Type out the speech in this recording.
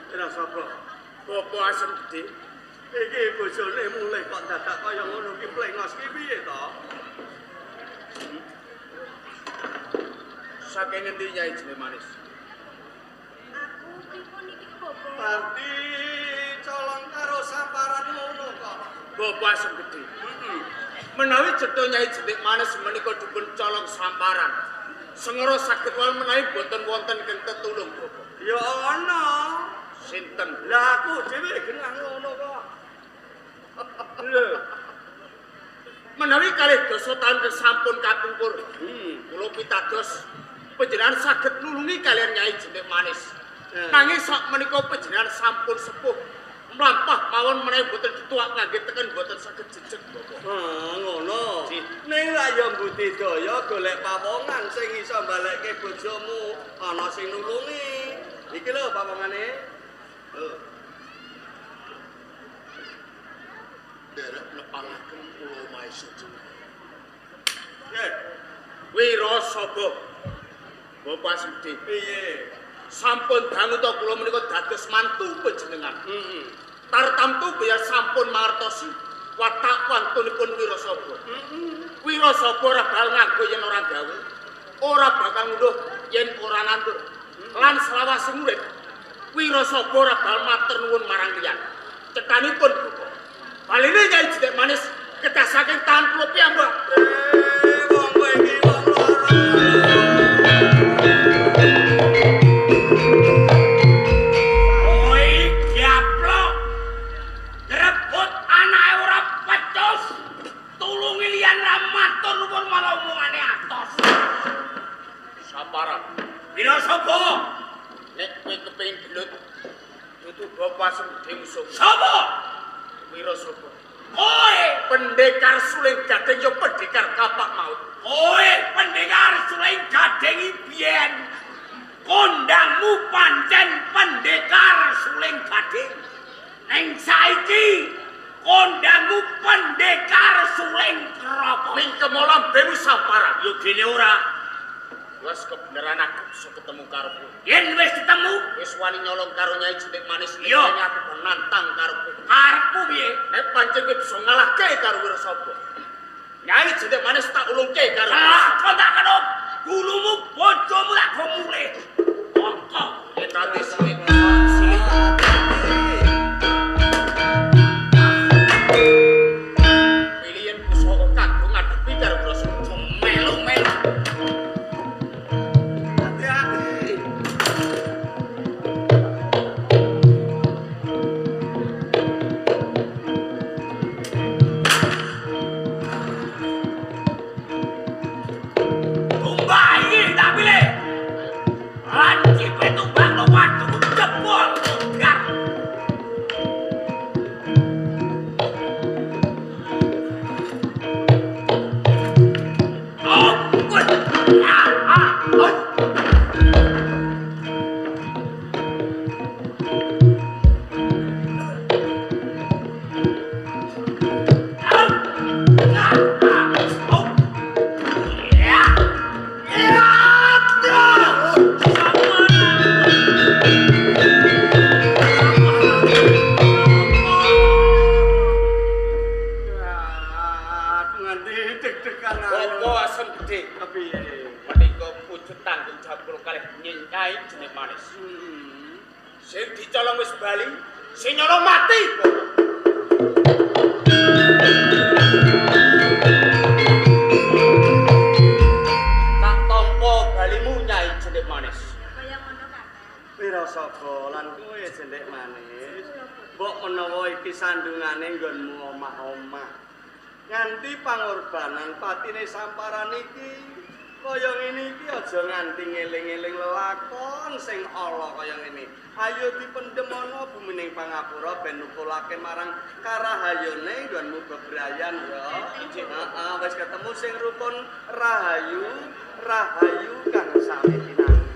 Ora sapa? Bapak Asem Gedhe. Iki bojone mulih kok dadak kaya ngono ki plengos ki piye to? Saking ngendi Nyai Jeneng Manis? Aku pripun iki Bapak? Berarti colong karo samparan ngono kok. Bapak Asem Gedhe. Heeh. Menawi cetha Nyai Jeneng Manis menika dipun colong samparan. Sengara saged wae menawi boten wonten ingkang tetulung Bapak. Ya ana. Sinten? Lah aku dhewe genah ngono kok. Lho. Menawi kalih dasa taun sampun kapungkur. Kula pitados panjenengan saged nulungi kaliyan Nyai Jeneng Manis. Nanging sak menika panjenengan sampun sepuh. Mlampah mawon menawi boten dituak ngangge teken boten saged jejeg Bapak. Ah, ngono. Ning ra ya mbudidaya golek pawongan sing iso balekke bojomu, ana sing nulungi. Iki lho pawongane. Lho. Derek nepangaken kula maesa jeneng. Nggih. Wirasaba. Bapak Sudi. Piye? Sampun dangu ta kula menika dados mantu panjenengan. Heeh. Tartamtu biya sampun mangertosi watak wantunipun Wirasaba. Heeh. Wirasaba ora bakal nganggo yen ora gawe, ora bakal ngunduh yen ora nandur. Lan selawase urip Wirasaba ora bakal matur nuwun marang liyan. Cethanipun Bapak. Baline Nyai Jeneng Manis kedah saking tahan kula piyambak. Wong kowe iki wong lara. Kowe gaplok. Grebut anake ora pecus. Tulungi liyan ra matur nuwun malah omongane atos. Samparan. Wirasaba? Nek kowe kepengin gelut, dudu Bapak Asem Gedhe musuh. Sapa? Wirasaba. Kowe pendekar suling gading ya pendekar kapak maut. Kowe pendekar suling gading biyen. Kondangmu pancen pendekar suling gading. Ning saiki kondangmu pendekar suling kropo. Mingkem lambemu samparan. Yo gene ora. Wes kebenaran aku bisa ketemu karo kowe. Yen wis ketemu, wis wani nyolong karo Nyai Jeneng Manis. Iya. Aku nantang karo kowe. Karepmu piye? Nek pancen kowe bisa ngalahke karo Wirasaba. Nyai Jeneng Manis tak ulungke karo. Ah, kok tak kena gulumu bojomu tak go mulih. Mongko yen rati silit silit. Pilihan pusaka kanggo ngadepi karo Wirasaba. Melu-melu. Hati-hati. Tumbak iki tak pilih. Lancipe tumbak lo waduh jebol gar. Oh, good. Ah, ah, oh. Ah, ah, ah, oh. Ya. Ya. Aku nganti deg-degan Bapak Asem Gedhe. Kepiye? Menika wujud tanggung jawab kula kalih Nyai Jeneng Manis. Sing dicolong wis bali, sing nyolong mati. Bapak. Tak tampa balimu Nyai Jeneng Manis. Kaya ngono Kakang. Wirasaba lan kowe Jeneng Manis. Mbok menawa iki sandungane nggonmu omah-omah. Nganti pangorbanan patine samparan iki kaya ngene iki aja nganti ngeling-eling lelakon sing ala kaya ngene. Ayo dipendhem ana bumining pangapura ben nukulake marang karahayone nggonmu bebrayan ya. Heeh, wis ketemu sing rukun rahayu, rahayu kang sami pinanggih.